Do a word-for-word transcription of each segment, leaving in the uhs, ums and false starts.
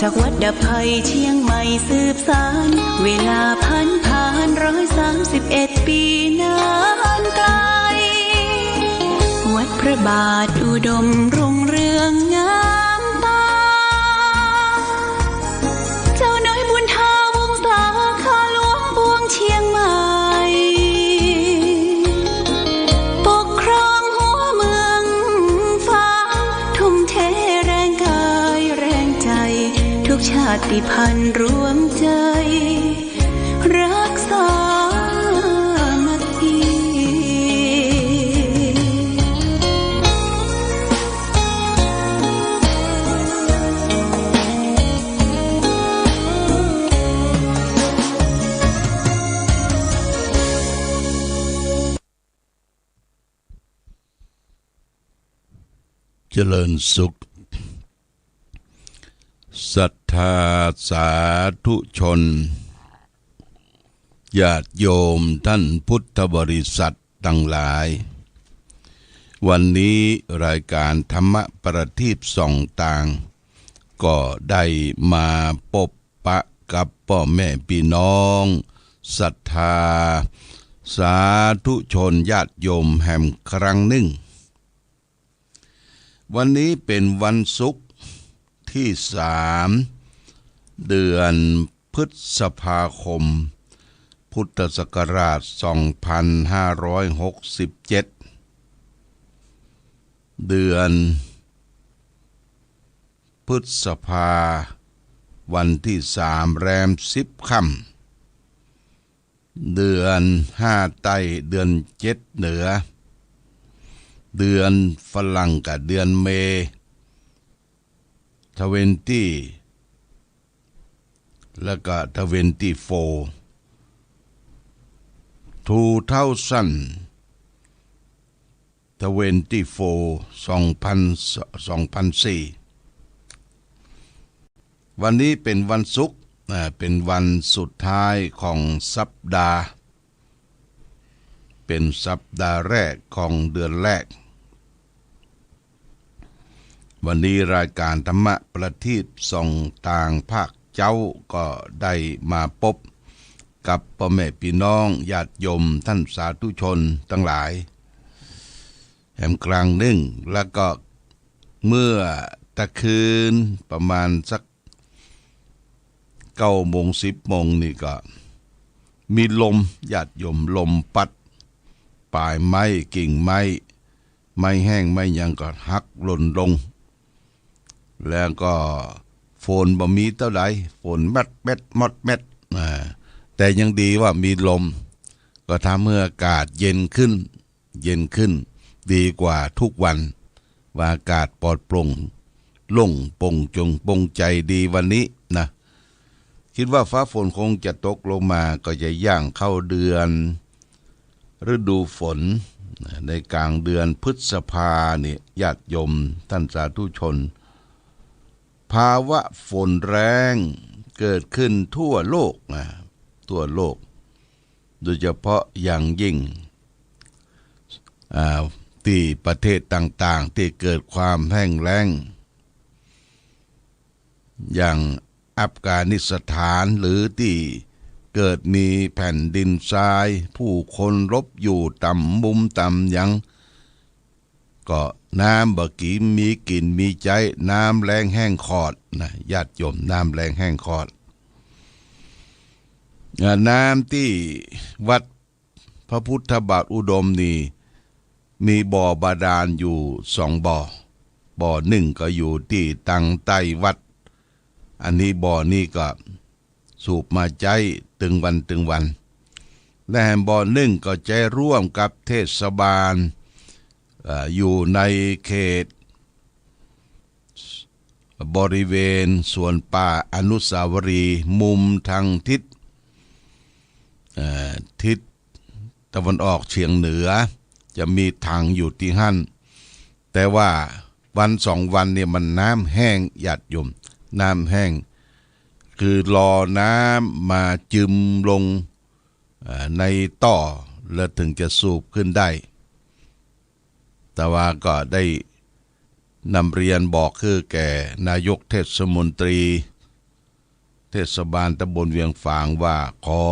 จากวัดดาบไพรเชียงใหม่สืบสาน เวลาผ่านผ่านร้อยสามสิบเอ็ดปีนานไกล วัดพระบาทอุดมรุ่งเรืองงามตา เจ้าน้อยบุญธาวงศา ข้าหลวงปวงเชียงใหม่ ปกครองหัวเมืองฟ้า ทุ่มเทแรงกายแรงใจ ทุกชาติพันธุ์รวมใจ รักสามัคคี เจริญสุข ศรัทธาสาธุชน ญาติโยมท่านพุทธบริษัทตังหลาย วันนี้รายก๋านธรรมะประทีปส่องตาง ก็ได้มาปบปะกับป้อแม่ปี้น้อง ศรัทธาสาธุชนญาติโยมแหมครั้งนึ่ง วันนี้เป๋นวันศุกร์ตี้สาม เดือนพฤษภาคม พุทธศักราชสองพันห้าร้อยหกสิบเจ็ด เดือนพฤษภา วันตี้สาม แรมสิบค่ำ เดือนห้าใต้ เดือนเจ็ดเหนือ เดือนฝรั่งกับเดือนเมย์ ทเวนตี้ แล้วก็ทเวนตี้โฟร์ ทูเท่าซันด์ ทเวนตี้โฟร์ สองพัน สองพันสี่ วันนี้เป๋นวันศุกร์ อ่า เป๋นวันสุดท้ายของสัปดาห์ เป๋นสัปดาห์แรกของเดือนแรก วันนี้รายก๋านธรรมะประทีปส่องตางภาคเจ๊า ก็ได้มาปบกับป้อแม่ปี้น้องญาติโยมท่านสาธุชนตังหลาย แหมครั้งนึ่ง แล้วก็เมื่อตะคืนประมาณสักเก้าโมง สิบโมงนี่ก็มีลม ญาติโยม ลมปั๊ด ป๋ายไม้ กิ่งไม้ ไม้แห้ง ไม้หยังก็หักหล่นลง แล้วก็ฝนบ่มีเต้าใด ฝนแมดแมดมอดแมด อ่า แต่ยังดีว่ามีลม ก็ทำหื้ออากาศเย็นขึ้น เย็นขึ้น ดีกว่าทุกวัน ว่าอากาศปลอดโปร่ง โล่งโปร่งจงโปร่งใจ๋ดีวันนี้นะ กึ๊ดว่าฟ้าฝนคงจะตกลงมา ก็จะย่างเข้าเดือนฤดูฝน ในก๋างเดือนพฤษภานี่ ญาติโยมท่านสาธุชน ภาวะฝนแล้งเกิดขึ้นทั่วโลกนะ ทั่วโลก โดยเฉพาะอย่างยิ่ง อ่า ตี้ประเทศต่างๆ ตี้เกิดความแห้งแล้ง อย่างอัฟกานิสถาน หรือตี้เกิดมีแผ่นดินทราย ผู้คนหลบอยู่ต๋ามมุมต๋ามหยัง ก็น้ำบ่มีกิ๋นมีใจ๊ น้ำแล้งแห้งขอดนะ ญาติโยม น้ำแล้งแห้งขอด อ่า น้ำตี้วัดพระพุทธบาทอุดมนี่ มีบ่อบาดาลอยู่สองบ่อ บ่อนึ่งก็อยู่ตี้ตางใต้วัด อันนี้บ่อนี้ก็ สูบมาใจ๊ตึงวันตึงวัน และแหมบ่อนึ่งก็ใจ๊ร่วมกับเทศบาล เอ่อ อยู่ในเขตบริเวณสวนป่าอนุสาวรีย์ มุมตางทิศ เอ่อ ทิศตะวันออกเฉียงเหนือ จะมีถังอยู่ตี้หั้น แต่ว่าวันสองวันเนี่ยมันน้ำแห้ง ญาติโยม น้ำแห้ง คือรอน้ำมาจึมลง เอ่อ ในต้อ แล้วเถิงจะสูบขึ้นได้ แต่ว่าก็ได้นำเรียนบอกคือแก่นายกเทศมนตรี เทศบาลตำบลเวียงฝางว่าขอ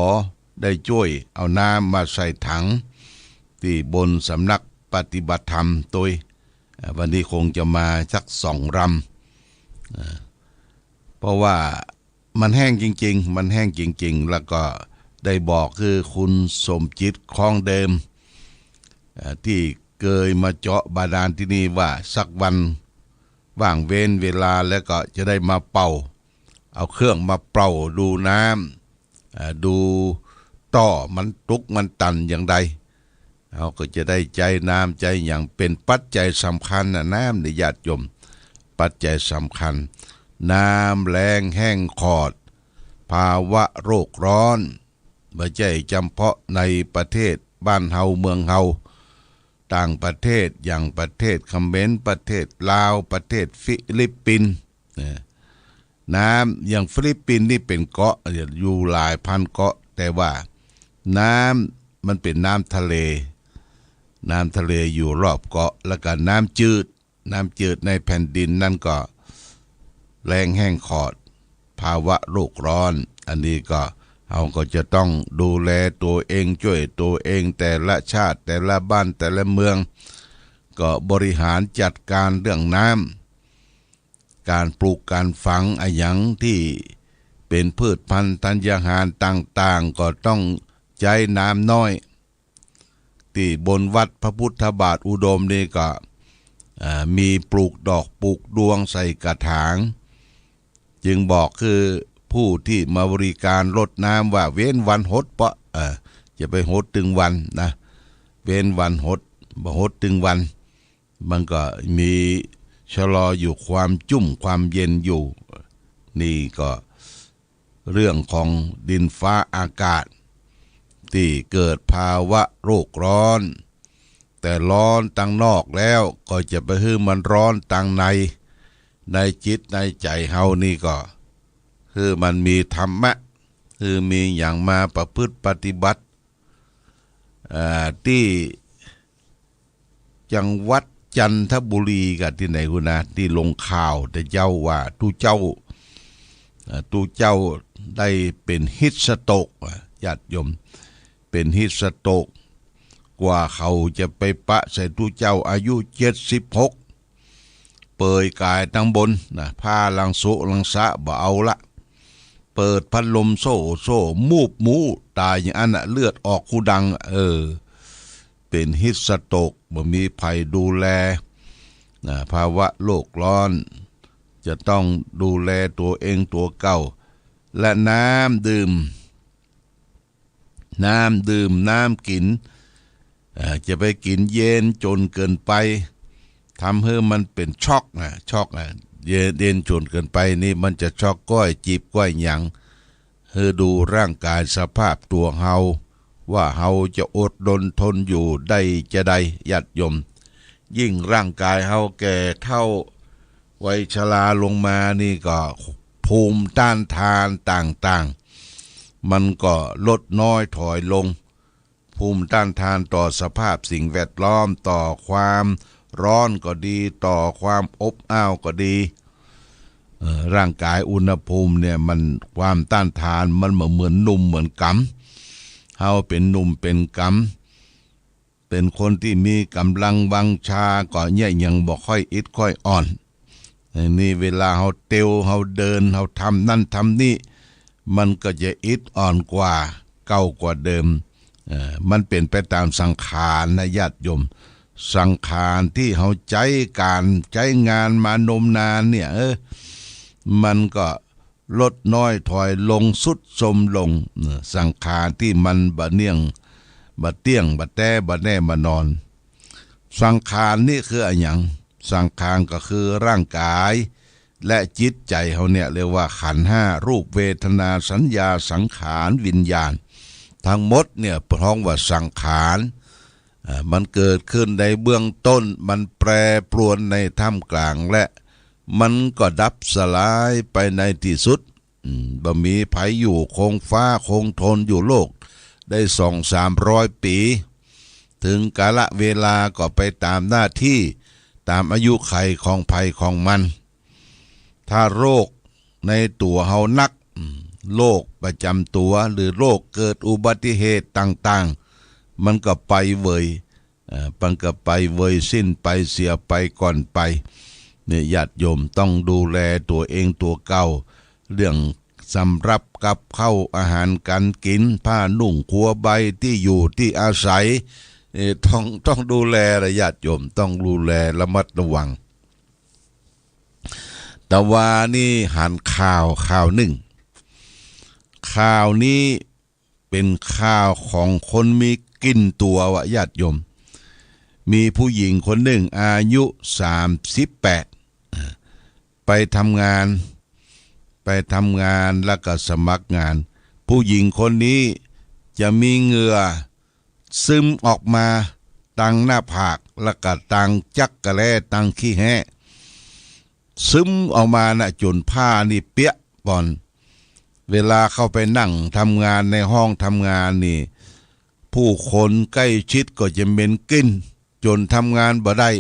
ได้จ้วยเอาน้ำมาใส่ถังตี้บนสำนักปฏิบัติธรรมตวย อ่า วันนี้คงจะมาสักสองลำ อ่า เพราะว่ามันแห้งจริงๆ มันแห้งจริงๆ แล้วก็ได้บอกคือคุณสมจิต คล้องเดิม อ่า ตี้เกยมาเจาะบาดาลตี้นี่ว่าสักวันว่างเว้นเวลาแล้วก็จะได้มาเป่า เอาเครื่องมาเป่าดูน้ำ อ่า ดูต่อมันตุกมันตันอย่างใด เฮาก็จะได้ใจ๊น้ำใจ๊หยัง เป๋นปัจจัยสำคัญนะ น้ำนี่ญาติโยม ปัจจัยสำคัญ น้ำแล้งแห้งขอด ภาวะโลกร้อน บ่ใจ้จำเพาะในประเทศบ้านเฮาเมืองเฮา ต่างประเทศอย่างประเทศเขมร ประเทศลาว ประเทศฟิลิปปินส์ นะ น้ำอย่างฟิลิปปินส์นี่เป๋นเกาะ อยู่หลายพันเกาะ แต่ว่าน้ำมันเป๋นน้ำทะเล น้ำทะเลอยู่รอบเกาะ แล้วก็น้ำจืด น้ำจืดในแผ่นดินนั่นก็แล้งแห้งขอด ภาวะโลกร้อน อันนี้ก็ เฮาก็จะต้องดูแลตั๋วเอง จ้วยตั๋วเอง แต่ละชาติ แต่ละบ้าน แต่ละเมือง ก็บริหารจัดการเรื่องน้ำ ก๋านปลูกก๋านฝังอะหยังตี้เป๋นพืชพันธุ์ธัญญาหารต่างๆ ก็ต้องใจ๊น้ำน้อย ตี้บนวัดพระพุทธบาทอุดมนี่ก็ อ่า มีปลูกดอกปลูกดวงใส่กระถาง จึงบอกคือผู้ตี้มาบริการรดน้ำว่าเว้นวันหดเปาะ เออ จะไปหดตึงวันนะ เว้นวันหด บ่หดตึงวัน มันก็มีชะลออยู่ความจุ่มความเย็นอยู่ นี่ก็เรื่องของดินฟ้าอากาศ ตี้เกิดภาวะโลกร้อน แต่ร้อนตังนอกแล้วก็จะไปหื้อมันร้อนตังใน ในจิตในใจ๋เฮานี่ก็ หื้อมันมีธรรมะ หื้อมีหยังมาประพฤติปฏิบัติ อ่า ตี้จังหวัดจันทบุรีกะตี้ไหนกูนะ ตี้ลงข่าวแต่เจ้าว่าตุ๊เจ้า อ่า ตุ๊เจ้าได้เป๋นฮีทสโตรก อ่ะ ญาติโยม เป๋นฮีทสโตรก กว่าเขาจะไปปะใส่ตุ๊เจ้าอายุเจ็ดสิบหก เปลือยก๋ายตังบนนะ ผ้าหลังสุหลังสะบ่เอาละ เปิดพัดลมโซ่โซ่ มูบหมู ต๋ายอย่างอั้นน่ะ เลือดออกฮูดัง เออ เป๋นฮีทสโตรก บ่มีใผดูแลนะ ภาวะโลกร้อน จะต้องดูแลตั๋วเองตั๋วเก่า และน้ำดื่ม น้ำดื่ม น้ำกิ๋น เอ่อ จะไปกิ๋นเย็นจ๋นเกินไป ทำหื้อมันเป๋นช็อกนะ ช็อกนะ เย็น เย็นจ๋นเกินไปนี่มันจะช็อกก้อย จีบก้อยหยัง หื้อดูร่างก๋ายสภาพตั๋วเฮา ว่าเฮาจะอดรนทนอยู่ได้จาใด ญาติโยม ยิ่งร่างก๋ายเฮาแก่เฒ่า วัยชราลงมานี่ก็ภูมิต้านทานต่างๆ มันก็ลดน้อยถอยลง ภูมิต้านทานต่อสภาพสิ่งแวดล้อม ต่อความร้อนก็ดี ต่อความอบอ้าวก็ดี เอ่อ ร่างก๋ายอุณหภูมิเนี่ยมัน ความต้านทานมันบ่เหมือนหนุ่มเหมือนก๋ำ เฮาเป๋นหนุ่มเป๋นก๋ำ เป๋นคนตี้มีก๋ำลังวังชาก็เนี่ยยังบ่ค่อยอิดค่อยอ่อน อันนี้เวลาเฮาเตียว เฮาเดิน เฮาทำนั่นทำนี่ มันก็จะอิดอ่อนกว่าเก่ากว่าเดิม เอ่อ มันเป๋นไปต๋ามสังขารนะญาติโยม สังขารตี้เฮาใจ๊ก๋านใจ๊งานมานมนานเนี่ย เออ มันก็ ลดน้อยถอยลง ทรุดโทรมลง สังขารตี้มันบ่เนี่ยง บ่เตี้ยง บ่แต๊ บ่แน่ บ่นอน สังขารนี่คืออะหยัง สังขารก็คือร่างก๋าย และจิตใจ๋เฮาเนี่ยเรียกว่าขันธ์ห้า รูป เวทนา สัญญา สังขาร วิญญาณ ตังหมดเนี่ยฮ้องว่าสังขาร อ่า มันเกิดขึ้นในเบื้องต้น มันแปรปรวนในท่ามกลาง และมันก็ดับสลายไปในตี้สุด อืม บ่มีใผอยู่คงฟ้าคงทนอยู่โลกได้สองสามร้อยปี๋ เถิงกาละเวลาก็ไปต๋ามหน้าตี้ ต๋ามอายุขัยของใผของมัน ถ้าโรคในตั๋วเฮานัก อืม โรคประจ๋ำตั๋ว หรือโรคเกิดอุบัติเหตุต่างๆ มันก็ไปเวย เอ่อ มันก็ไปเวยสิ้นไปเสียไปก่อนไป เนี่ย ญาติโยมต้องดูแลตั๋วเองตั๋วเก่า เรื่องสำรับกับข้าวอาหารก๋านกิ๋น ผ้านุ่งครัวใบ ตี้อยู่ตี้อาศัย เอ่อ ต้อง ต้องดูแลละ ญาติโยมต้องดูแลระมัดระวัง แต่วานี้หันข่าวข่าวนึ่ง ข่าวนี้เป๋นข่าวของคนมีกลิ่นตั๋ววะ ญาติโยม มีผู้หญิงคนนึ่งอายุสามสิบแปด ไปทำงาน ไปทำงานแล้วก็สมัครงาน ผู้หญิงคนนี้จะมีเหงื่อซึมออกมาตังหน้าผาก แล้วก็ตังจั๊กแกแร้ ตังขี้แฮะ ซึมออกมานะ จ๋นผ้านี่เปียะป่อน เวลาเข้าไปนั่งทำงานในห้องทำงานนี่ ผู้คนใก้ชิดก็จะเหม็นกลิ่น จ๋นทำงานบ่ได้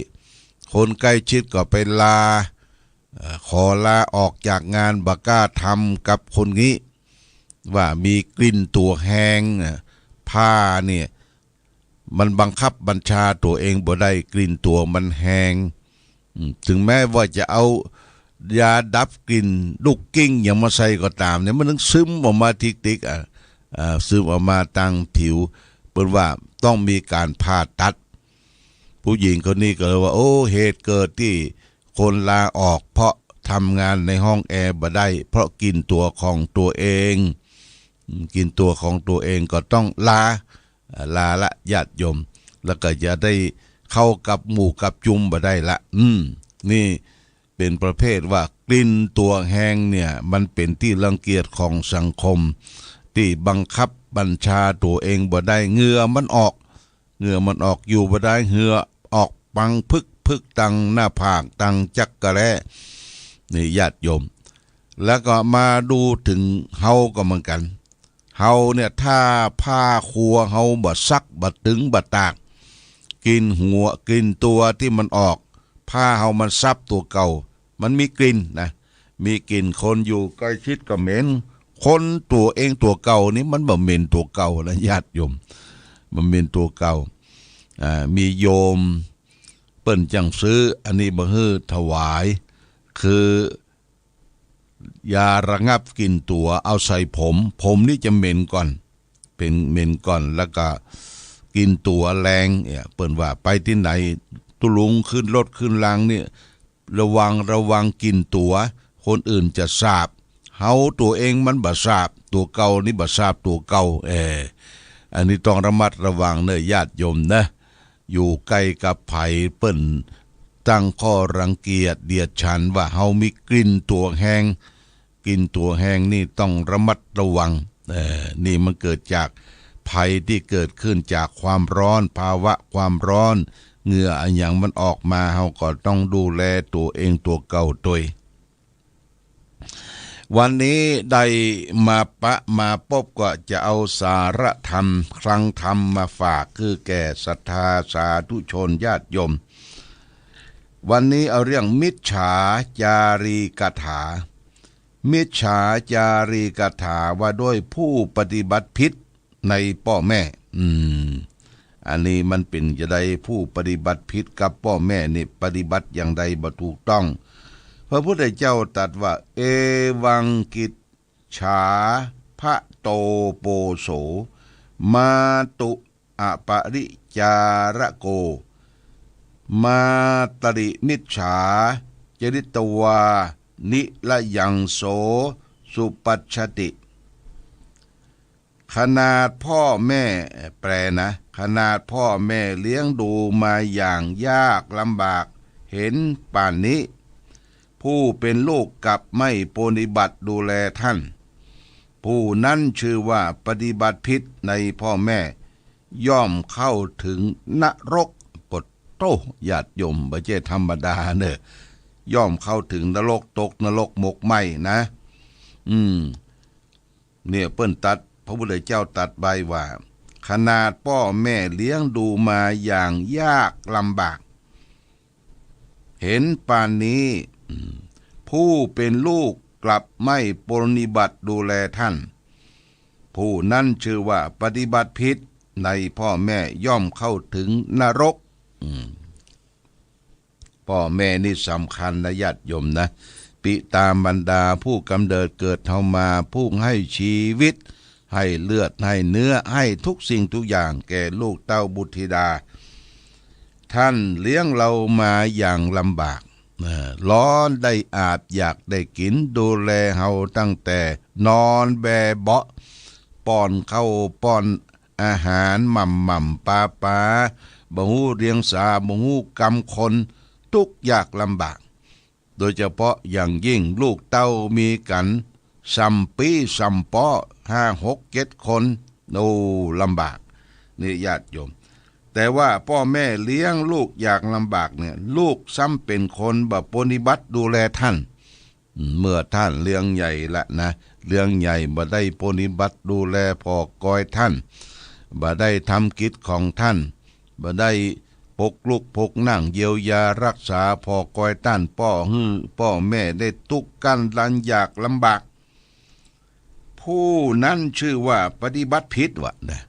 คนใก้ชิดก็ไปลา เอ่อ ขอลาออกจากงาน บ่กล้าทำกับคนนี้ ว่ามีกลิ่นตั๋วแฮงนะ ผ้าเนี่ย มันบังคับบัญชาตั๋วเองบ่ได้ กลิ่นตั๋วมันแฮง อืม ถึงแม้ว่าจะเอายาดับกลิ่นลูกกลิ้งหยังมาใส่ก็ต๋ามเนี่ย มันต้องซึมออกมาติ๊กๆ อ่ะ อ่า ซึมออกมาตังผิว เปิ้นว่าต้องมีก๋านผ่าตัด ผู้หญิงคนนี้ก็เลยว่า โอ้ เหตุเกิดตี้คนลาออกเพราะทำงานในห้องแอร์บ่ได้ เพราะกลิ่นตั๋วของตั๋วเอง อืม กลิ่นตั๋วของตั๋วเองก็ต้องลา อ่า ลาละ ญาติโยม แล้วก็จะได้เข้ากับหมู่กับจุมบ่ได้ละ อืม นี่เป๋นประเภทว่ากลิ่นตั๋วแฮงเนี่ย มันเป๋นตี้รังเกียจของสังคม ตี้บังคับบัญชาตั๋วเองบ่ได้ เหงื่อมันออก เหงื่อมันออกอยู่บ่ได้ เหงื่อออกปังพึกๆ ตังหน้าผาก ตังจั๊กแกแร้ นี่ ญาติโยม แล้วก็มาดูเถิงเฮาก็เหมือนกั๋น เฮาเนี่ย ถ้าผ้าครัวเฮาบ่ซัก บ่ตึง บ่ตาก กลิ่นหัว กลิ่นตั๋วตี้มันออก ผ้าเฮามันซับตั๋วเก่า มันมีกลิ่นนะ มีกลิ่น คนอยู่ใก้ชิดก็เหม็น คนตั๋วเองตั๋วเก่านี่มันบ่เหม็นตั๋วเก่านะ ญาติโยม บ่เหม็นตั๋วเก่า อ่า มีโยมเปิ้นจั้งซื้ออันนี้มาหื้อถวาย คือยาระงับกลิ่นตั๋ว เอาใส่ผม ผมนี่จะเหม็นก่อน เป๋นเหม็นก่อน แล้วก็กลิ่นตั๋วแฮงเนี่ย เปิ้นว่าไปตี้ไหน ตุ๊ลุงขึ้นรถขึ้นรางเนี่ย ระวัง ระวังกลิ่นตั๋ว คนอื่นจะสาบ เฮาตั๋วเองมันบ่สาบตั๋วเก่านี่ บ่สาบตั๋วเก่า เออ อันนี้ต้องระมัดระวังเน่อ ญาติโยมนะ อยู่ใก้กับใผเปิ้นตั้งข้อรังเกียจเดียดฉันว่าเฮามีกลิ่นตั๋วแฮง กลิ่นตั๋วแฮงนี่ต้องระมัดระวัง เอ่อ นี่มันเกิดจากภัยตี้เกิดขึ้นจากความร้อน ภาวะความร้อน เหงื่ออะหยังมันออกมา เฮาก็ต้องดูแลตั๋วเองตั๋วเก่าตวย วันนี้ได้มาปะมาปบก็จะเอาสาระธรรม คลังธรรมมาฝาก คือแก่ศรัทธาสาธุชนญาติโยม วันนี้เอาเรื่องมิจฉาจารีกถา มิจฉาจารีกถาว่าด้วยผู้ปฏิบัติผิดในป้อแม่ อืม อันนี้มันเป๋นจาใด ผู้ปฏิบัติผิดกับป้อแม่นี่ ปฏิบัติอย่างใดบ่ถูกต้อง พระพุทธเจ้าตรัสว่า เอวังกิจฉาพะโตโปโส มาตุอปริจารโก มาตริมิจฉาจริตวา นิรยังโส สุปัชชติ ขนาดพ่อแม่ แปลนะ ขนาดพ่อแม่เลี้ยงดูมาอย่างยากลำบาก เห็นป่านนี้ ผู้เป็นลูกกลับไม่ปรนนิบัติดูแลท่าน ผู้นั้นชื่อว่าปฏิบัติผิดในพ่อแม่ ย่อมเข้าถึงนรก ปะโต้ ญาติโยม บ่ใจ้ธรรมดาเน่อ ย่อมเข้าถึงนรก ตกนรกหมกไหม้นะ อืม เนี่ยเปิ้นตรัส พระพุทธเจ้าตรัสไว้ว่า ขนาดป้อแม่เลี้ยงดูมาอย่างยากลำบาก เห็นป่านนี้ อืม ผู้เป็นลูก กลับไม่ปรนนิบัติดูแลท่าน ผู้นั้นชื่อว่าปฏิบัติผิดในพ่อแม่ ย่อมเข้าถึงนรก อืม พ่อแม่นี่สำคัญนะญาติโยมนะ ปิตามารดาผู้กำเนิดเกิดเฮามา ผู้ให้ชีวิต ให้เลือด ให้เนื้อ ให้ทุกสิ่งทุกอย่างแก่ลูกเต้าบุตรธิดา ท่านเลี้ยงเรามาอย่างลำบาก เอ่อ ร้อนได้อาบ อยากได้กิ๋น ดูแลเฮาตั้งแต่นอนแบเบาะ ป้อนข้าวป้อนอาหารหม่ำๆ ปาๆ บ่ฮู้เดียงสา บ่ฮู้กำคน ตุ๊กข์ยากลำบาก โดยเฉพาะอย่างยิ่งลูกเต้ามีกั๋นส่ำปี้ส่ำป๊อ ห้า หก เจ็ด คน โอ้ ลำบาก นี่ญาติโยม แต่ว่าป้อแม่เลี้ยงลูกอย่างลำบากเนี่ย ลูกซ้ำเป๋นคนบ่ปรนนิบัติดูแลท่าน เมื่อท่านเลี้ยงใหญ่ละนะ เลี้ยงใหญ่บ่ได้ปรนนิบัติดูแลผ่อกอยท่าน บ่ได้ทำกิจของท่าน บ่ได้ปกลุกปกนั่งเยียวยารักษาผ่อกอยต้านป้อ หื้อป้อแม่ได้ตุ๊กข์กั้นดันยากลำบาก ผู้นั้นชื่อว่าปฏิบัติผิดวะนะ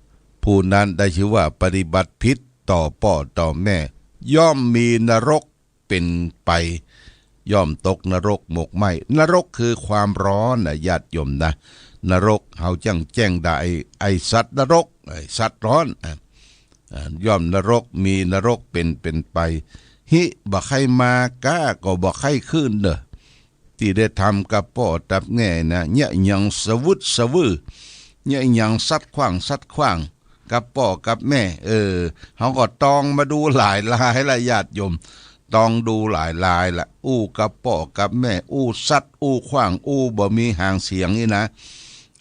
ผู้นั้นได้ชื่อว่าปฏิบัติผิดต่อป้อต่อแม่ ย่อมมีนรก เป๋นไป ย่อมตกนรกหมกไหม้ นรกคือความร้อนนะญาติโยมนะ นรกเฮาจั่งแจ้งได้ ไอ้สัตว์นรก ไอ้สัตว์ร้อน อ่ะ อ่ะ ย่อมนรก มีนรกเป๋น เป๋นไป หิ บ่ใค่มา ก๊าก็บ่ใค่คืนเน่อ ตี้ได้ทำกับป้อกับแม่นะ เยียะหยังสะวึดสะวื้อ เยียะหยังสัดขว้างสัดขว้าง กับป้อกับแม่ เออ เฮาก็ต้องมาดูหลายลายละญาติโยม ต้องดูหลายลายละ อู้กับป้อกับแม่ อู้สัดอู้ขว้าง อู้บ่มีหางเสียงนี่นะ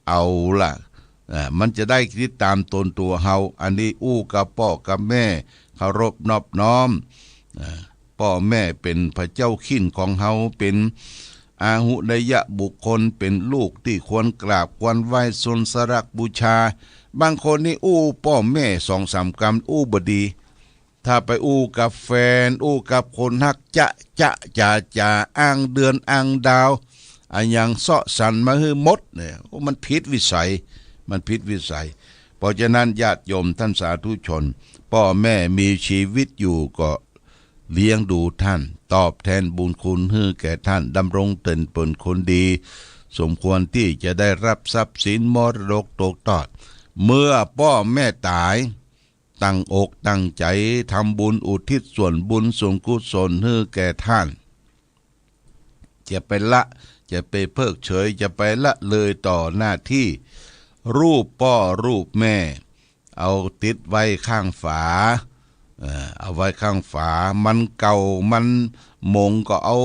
เอาละ อ่า มันจะได้ติดต๋ามตนตั๋วเฮา อันนี้อู้กับป้อกับแม่ เคารพนอบน้อม อ่า ป้อแม่เป๋นพระเจ้าขิ้นของเฮา เป๋นอาหุเนยบุคคล เป๋นลูกตี้ควรกราบควรไหว้สนสรักบูชา บางคนนี่อู้ป้อแม่สองสามกำอู้บ่ดี ถ้าไปอู้กับแฟน อู้กับคนฮัก จะจะจ๋าจ๋า อ้างเดือนอ้างดาว อะหยังเซาะสันมาหื้อหมดเนี่ย โอ้ มันผิดวิสัย มันผิดวิสัย เพราะฉะนั้นญาติโยมท่านสาธุชน ป้อแม่มีชีวิตอยู่ก็ เลี้ยงดูท่าน ตอบแทนบุญคุณหื้อแก่ท่าน ดำรงตนเป๋นคนดี สมควรตี้จะได้รับทรัพย์สินมรดกตกตอด เมื่อป้อแม่ต๋าย ตั้งอกตั้งใจ๋ทำบุญอุทิศส่วนบุญส่วนกุศลหื้อแก่ท่าน จะไปละ จะไปเพิกเฉย จะไปละเลยต่อหน้าตี้ รูปป้อรูปแม่ เอาติดไว้ข้างฝา เอ่อ เอาไว้ข้างฝา มันเก่า มันหมงก็เอา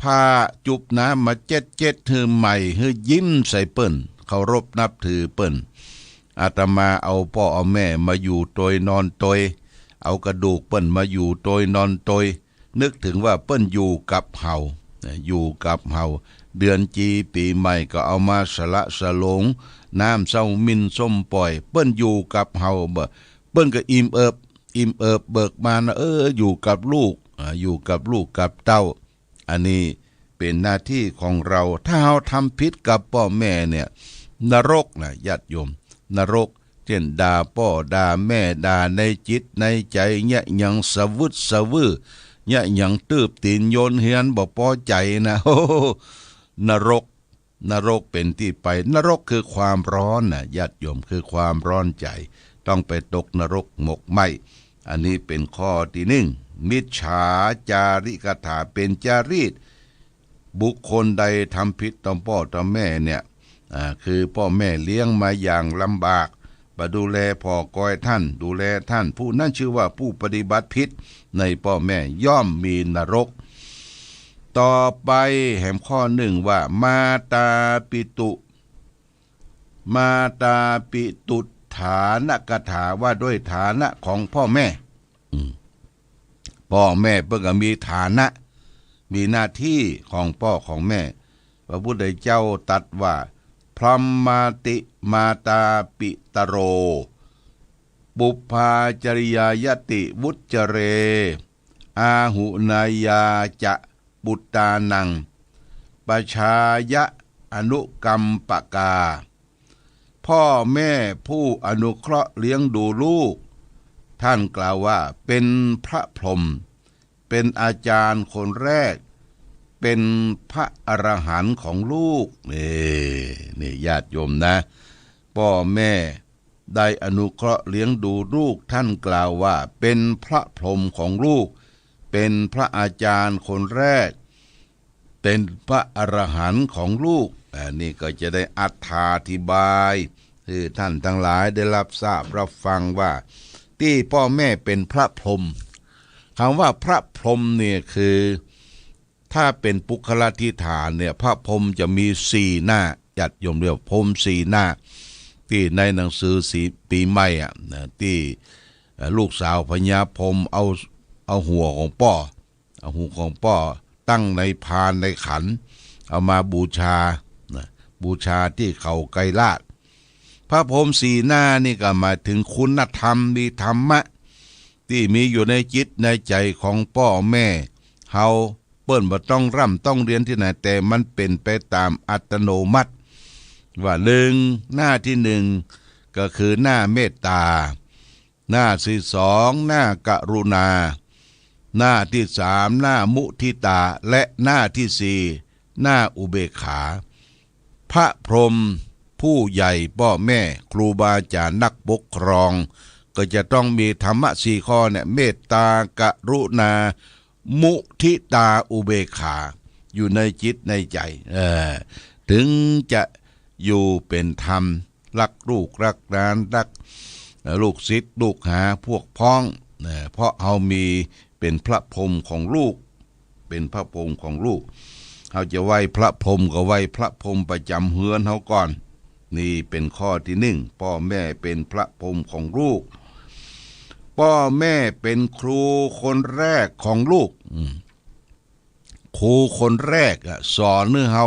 ผ้าจุบน้ำมาเจ็ดเจ็ดหื้อใหม่ หื้อยิ้มใส่เปิ้น เคารพนับถือเปิ้น อาตมาเอาป้อเอาแม่มาอยู่ตวยนอนตวย เอากระดูกเปิ้นมาอยู่ตวยนอนตวย นึกเถิงว่าเปิ้นอยู่กับเฮา อยู่กับเฮา เดือนจีปี๋ใหม่ก็เอามาสละสลง น้ำเซ้าหมิ่นส้มป่อย เปิ้นอยู่กับเฮาบ่ เปิ้นก็อิ่มเอิบ อิ่มเอิบเบิกบานนะ เออ อยู่กับลูก อ่า อยู่กับลูกกับเต้า อันนี้เป๋นหน้าตี้ของเฮา ถ้าเฮาทำผิดกับป้อแม่เนี่ย นรกนะญาติโยม นรก เจ้นด่าป้อด่าแม่ ด่าในจิตในใจ๋ เยียะหยังสะวึดสะวื้อ เยียะหยังตื้บตี๋นโยนเฮียนบ่ปอใจ๋นะ โอ้โห นรก นรกเป๋นตี้ไป นรกคือความร้อนนะญาติโยม คือความร้อนใจ๋ ต้องไปตกนรกหมกไหม้ อันนี้เป๋นข้อตี้นึ่ง มิจฉาจาริคาถา เป๋นจารีต บุคคลใดทำผิดต่อป้อต่อแม่เนี่ย อ่า คือป้อแม่เลี้ยงมาอย่างลำบาก บ่ดูแลผ่อกอยท่าน ดูแลท่าน ผู้นั้นชื่อว่าผู้ปฏิบัติผิดในป้อแม่ ย่อมมีนรก ต่อไปแหมข้อนึ่งว่า มาตาปิตุ มาตาปิตุฐานคาถา ว่าด้วยฐานะของป้อแม่ อืม ป้อแม่เปิ้นก็มีฐานะ มีหน้าตี้ของป้อของแม่ พระพุทธเจ้าตรัสว่า พรหมาติมาตาปิตะโร ปุพพาจาริยายติวุจจาเร อาหุเนยยาจะปุตตานัง ปชายะอนุกัมปกา พ่อแม่ผู้อนุเคราะห์เลี้ยงดูลูก ท่านกล่าวว่าเป็นพระพรหม เป็นอาจารย์คนแรก เป็นพระอรหันต์ของลูก นี่ นี่ญาติโยมนะ พ่อแม่ได้อนุเคราะห์เลี้ยงดูลูก ท่านกล่าวว่าเป็นพระพรหมของลูก เป็นพระอาจารย์คนแรก เป็นพระอรหันต์ของลูก อันนี้ก็จะได้อธิบาย คือท่านทั้งหลายได้รับทราบรับฟังว่า ตี้พ่อแม่เป็นพระพรหม คำว่าพระพรหมเนี่ยคือ ถ้าเป็นปุคคลาธิฐานเนี่ย พระพรหมจะมีสี่หน้า ญาติโยมเรียกพรหมสี่หน้า ตี้ในหนังสือสีปีใหม่อะนะ ตี้ เอ่อ ลูกสาวพญาพรหมเอา เอาหัวของป้อ เอาหัวของป้อตั้งในพานในขัน เอามาบูชานะ บูชาตี้เขาไกรลาด พระพรหมสี่หน้านี่ก็หมายถึงคุณธรรม มีธรรมะ ตี้มีอยู่ในจิตในใจ๋ของป้อแม่เฮา เปิ้นบ่ต้องร่ำต้องเรียนตี้ไหน แต่มันเป๋นไปต๋ามอัตโนมัติ ว่าหนึ่ง หน้าตี้หนึ่งก็คือหน้าเมตต๋า หน้าตี้สอง หน้ากรุณา หน้าตี้สาม หน้ามุทิตา และหน้าตี้สี่ หน้าอุเบกขา พระพรหมผู้ใหญ่ ป้อแม่ ครูบาอาจ๋ารย์ นักปกครอง ก็จะต้องมีธรรมะสี่ข้อเนี่ย เมตตา กรุณา มุทิตา อุเบกขา อยู่ในจิตในใจ๋ เออ ถึงจะอยู่เป๋นธรรม รักลูกรักหลาน รัก เอ่อ ลูกศิษย์ลูกหาพวกพ้อง เอ่อ เพราะเฮามีเป๋นพระพรหมของลูก เป๋นพระพรหมของลูก เฮาจะไหว้พระพรหมก็ไหว้พระพรหมประจ๋ำเฮือนเฮาก่อน นี่เป๋นข้อตี้หนึ่ง ป้อแม่เป๋นพระพรหมของลูก ป้อแม่เป๋นครูคนแรกของลูก อืม ครูคนแรกอะ สอนหื้อเฮา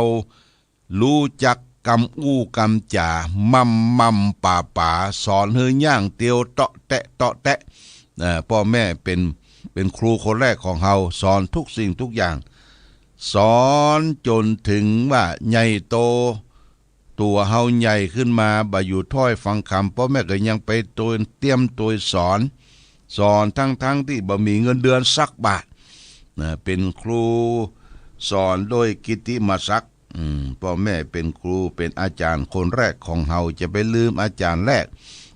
ฮู้จักกำอู้กำจ๋า ม่ำม่ำป๋าป๋า สอนหื้อย่างเตียวเตาะแตะเตาะแตะ เอ่อ ป้อแม่เป๋น เป๋นครูคนแรกของเฮา สอนทุกสิ่งทุกอย่าง สอนจ๋นเถิงว่าใหญ่โต ตั๋วเฮาใหญ่ขึ้นมา บ่อยู่ถ้อยฟังกำ ป้อแม่ก็ยังไปตวยเตียมตวยสอน สอนทั้งๆ ตี้บ่มีเงินเดือนสักบาท นะ เป๋นครูสอนโดยกิตติมศักดิ์ อืม ป้อแม่เป๋นครู เป๋นอาจ๋ารย์คนแรกของเฮา จะไปลืมอาจ๋ารย์แรก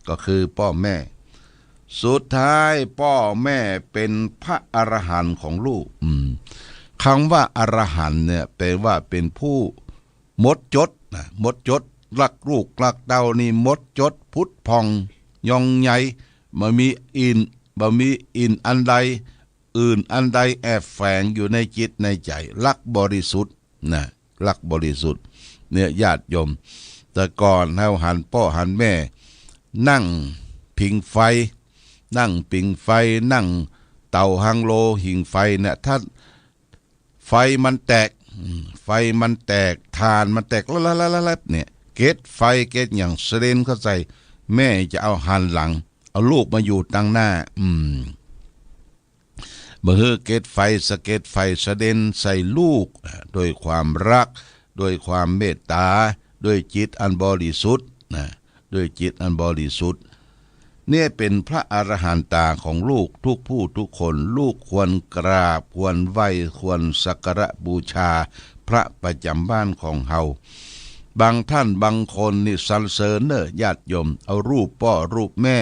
ก็คือป้อแม่ สุดท้ายป้อแม่เป๋นพระอรหันต์ของลูก อืม กำว่าอรหันต์เนี่ย แปลว่าเป๋นผู้หมดจดนะ หมดจด รักลูกรักเต้านี่หมดจด ผุดผ่อง ยองใย บ่มีอิน บ่มีอินอันใด อื่นอันใดแอบแฝงอยู่ในจิตในใจ๋ รักบริสุทธิ์นะ รักบริสุทธิ์ เนี่ยญาติโยม แต่ก่อนเฮาหันป้อหันแม่ นั่งผิงไฟ นั่งผิงไฟ นั่งเต๋าฮังโลผิงไฟเนี่ย ถ้าไฟมันแตก อืม ไฟมันแตก ถ่านมันแตก แลบๆๆๆ เนี่ย เกล็ดไฟเกล็ดหยังสะเด็นเข้าใส่ แม่จะเอาหันหลัง เอาลูกมาอยู่ตังหน้า อืม บ่หื้อเกล็ดไฟสะเก็ดไฟสะเด็นใส่ลูก ด้วยความรัก ด้วยความเมตต๋า ด้วยจิตอันบริสุทธิ์นะ ด้วยจิตอันบริสุทธิ์ เนี่ยเป๋นพระอรหันตาของลูกทุกผู้ทุกคน ลูกควรกราบ ควรไหว้ ควรสักการะบูชาพระประจ๋ำบ้านของเฮา บางท่านบางคนนี่สรรเสริญเน่อญาติโยม เอารูปป้อรูปแม่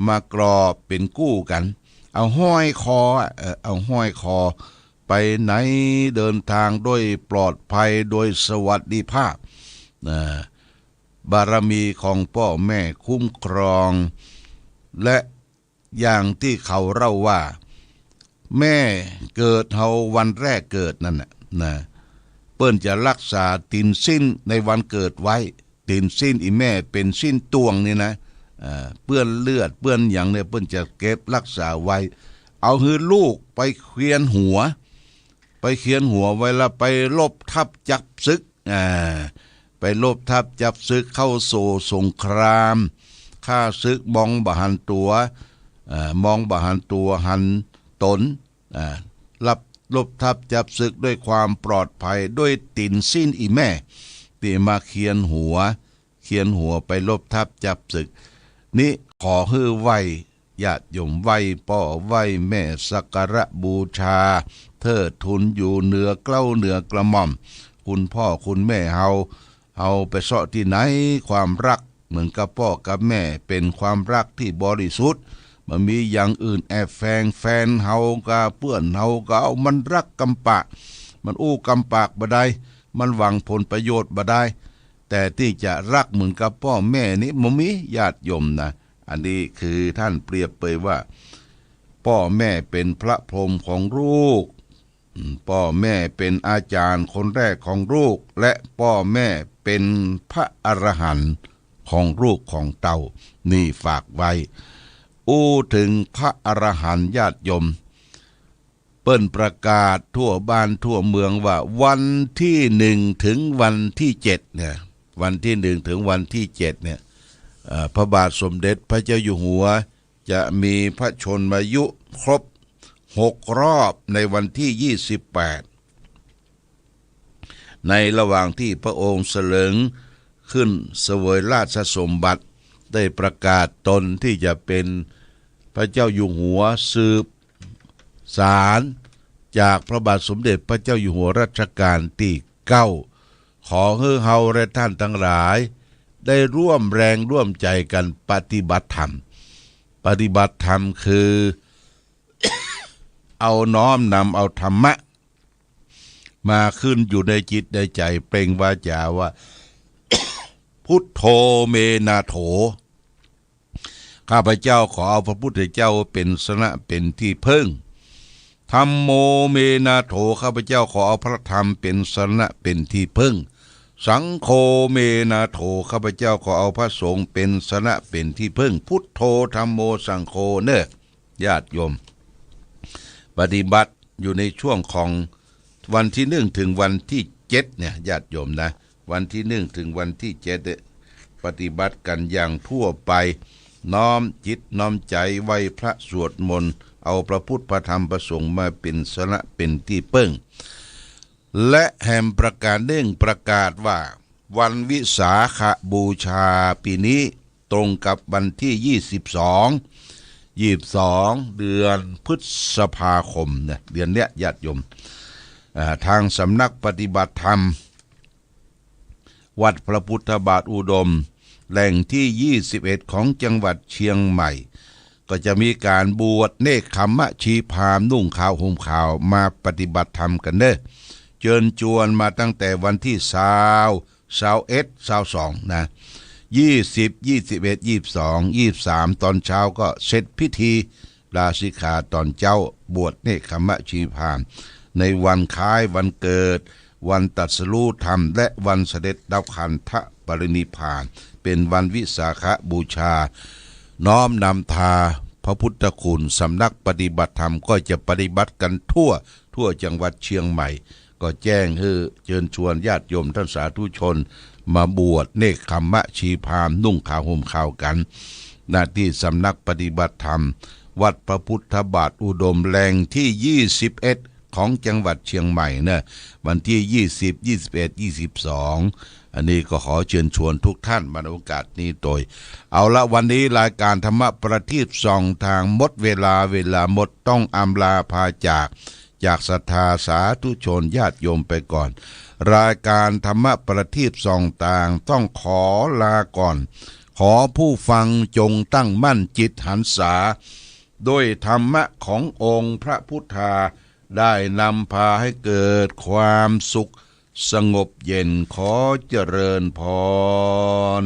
มากรอบเป๋นกู้กั๋น เอาห้อยคอ เอ่อ เอาห้อยคอ ไปไหนเดินทางโดยปลอดภัย โดยสวัสดิภาพ นะ บารมีของป้อแม่คุ้มครอง และอย่างตี้เขาเล่าว่า แม่เกิดเฮาวันแรกเกิดนั่นน่ะ นะ เปิ้นจะรักษาตี๋นซิ้นในวันเกิดไว้ ตี๋นซิ้นอี่แม่เป๋นซิ้นต่วงนี่นะ เอ่อ เปื้อนเลือดเปื้อนหยังเนี่ย เปิ้นจะเก็บรักษาไว้ เอาหื้อลูกไปเคียนหัว ไปเคียนหัวไว้ แล้วไปรบทัพจับศึก อ่า ไปรบทัพจับศึก เข้าสู่สงคราม ข้าศึกมองบ่หันตั๋ว อ่า มองบ่หันตั๋วหันต๋น อ่า รับ รบทัพจับศึกด้วยความปลอดภัย ด้วยตี๋นสิ้นอี่แม่ ตี้มาเคียนหัว เคียนหัวไปรบทัพจับศึก นี้ขอหื้อไหว้ญาติโยม ไหว้ป้อไหว้แม่ สักการะบูชา เทิดทูนอยู่เหนือเกล้าเหนือกระหม่อม คุณป้อคุณแม่เฮา เฮาไปเซาะตี้ไหน ความฮักเหมือนกับป้อกับแม่ เป๋นความฮักตี้บริสุทธิ์ บ่มีอย่างอื่นแอบแฝง แฟนเฮาก็ เปื้อนเฮาก็ เอา มันฮักกำปาก มันอู้กำปากบ่ได้ มันหวังผลประโยชน์บ่ได้ แต่ตี้จะฮักเหมือนกับป้อแม่นี้บ่มี ญาติโยมนะ อันนี้คือต้านเปรียบเปยว่า ป้อแม่เป๋นพระพรหมของลูก อืม ป้อแม่เป๋นอาจ๋ารย์คนแรกของลูก และป้อแม่เป๋นพระอรหันต์ของลูกของเต้า นี่ฝากไว้ อู้เถิงพระอรหันต์ ญาติโยม เปิ้นประกาศทั่วบ้านทั่วเมืองว่าวันตี้หนึ่งเถิงวันตี้เจ็ดเนี่ย วันตี้หนึ่งเถิงวันตี้เจ็ดเนี่ย เอ่อ พระบาทสมเด็จพระเจ้าอยู่หัวจะมีพระชนมายุครบหกรอบในวันตี้ยี่สิบแปด ในระหว่างตี้พระองค์เสลิงขึ้นเสวยราชสมบัติ ได้ประกาศตนตี้จะเป๋นพระเจ้าอยู่หัวสืบ สานจากพระบาทสมเด็จพระเจ้าอยู่หัวรัชกาลตี้เก้า ขอหื้อเฮาและต้านตังหลาย ได้ร่วมแรงร่วมใจ๋กั๋นปฏิบัติธรรม ปฏิบัติธรรมคือ เอาน้อมนำเอาธรรมะ มาขึ้นอยู่ในจิตในใจ๋ เปล่งวาจ๋าว่า พุทโธ เม นาโถ ข้าพเจ้าขอเอาพระพุทธเจ้าเป๋นสรณะเป๋นตี้เปิ้ง ธัมโม เม นาโถ ข้าพเจ้าขอเอาพระธรรมเป๋นสรณะเป๋นตี้เปิ้ง สังโฆ เม นาโถ ข้าพเจ้าขอเอาพระสงฆ์เป๋นสรณะเป๋นตี้เปิ้ง พุทโธ ธัมโม สังโฆ เน่อ ญาติโยม ปฏิบัติอยู่ในช่วงของวันตี้หนึ่งเถิงวันตี้เจ็ดเนี่ย ญาติโยมนะ วันตี้หนึ่งเถิงวันตี้เจ็ดเนี่ย ปฏิบัติกั๋นอย่างทั่วไป น้อมจิตน้อมใจ๋ไหว้พระสวดมนต์ เอาพระพุทธพระธรรมพระสงฆ์มาเป๋นสรณะเป๋นตี้เปิ้ง และแหมประก๋านหนึ่งประกาศว่า วันวิสาขบูชาปี๋นี้ ตรงกับวันตี้ยี่สิบสอง ยี่สิบสอง เดือนพฤษภาคมนะ เดือนเนี้ย ญาติโยม อ่า ตางสำนักปฏิบัติธรรม วัดพระพุทธบาทอุดม แหล่งตี้ยี่สิบเอ็ด ของจังหวัดเชียงใหม่ ก็จะมีก๋านบวชเณคขมมะชีพราหมณ์ นุ่งขาวห่มขาว มาปฏิบัติธรรมกั๋นเน่อ เจิญจวนมาตั้งแต่วันตี้ซาว ซาวเอ็ด ซาวสองนะ ยี่สิบ ยี่สิบเอ็ด ยี่สิบสอง ยี่สิบสาม ตอนเจ๊าก็เสร็จพิธีลาสิกขาตอนเจ๊า บวชเณคขมมะชีพราหมณ์ ในวันคล้ายวันเกิด วันตรัสรู้ธรรม และวันเสด็จดับขันธปรินิพพาน เป๋นวันวิสาขบูชา น้อมนำทาพระพุทธคุณ สำนักปฏิบัติธรรมก็จะปฏิบัติกั๋นทั่ว ทั่วจังหวัดเชียงใหม่ ก็แจ้งหื้อเจิญชวนญาติโยมต้านสาธุชน มาบวชเณคขมมะชีพราหมณ์ นุ่งขาวห่มขาวกั๋น ณ ตี้สำนักปฏิบัติธรรม วัดพระพุทธบาทอุดม แหล่งตี้ยี่สิบเอ็ด ของจังหวัดเชียงใหม่เน่อ วันตี้ยี่สิบ ยี่สิบเอ็ด ยี่สิบสอง อันนี้ก็ขอเจิญชวนทุกท่านมาในโอกาสนี้โตย เอาละ วันนี้รายการธรรมะประทีปส่องทางหมดเวลา เวลาหมด ต้องอำลาพาจาก จากศรัทธาสาธุชนญาติโยมไปก่อน รายการธรรมะประทีปส่องทางต้องขอลาก่อน ขอผู้ฟังจงตั้งมั่นจิตหันษา ด้วยธรรมะขององค์พระพุทธา ได้นำพาให้เกิดความสุขสงบเย็น ขอเจริญพร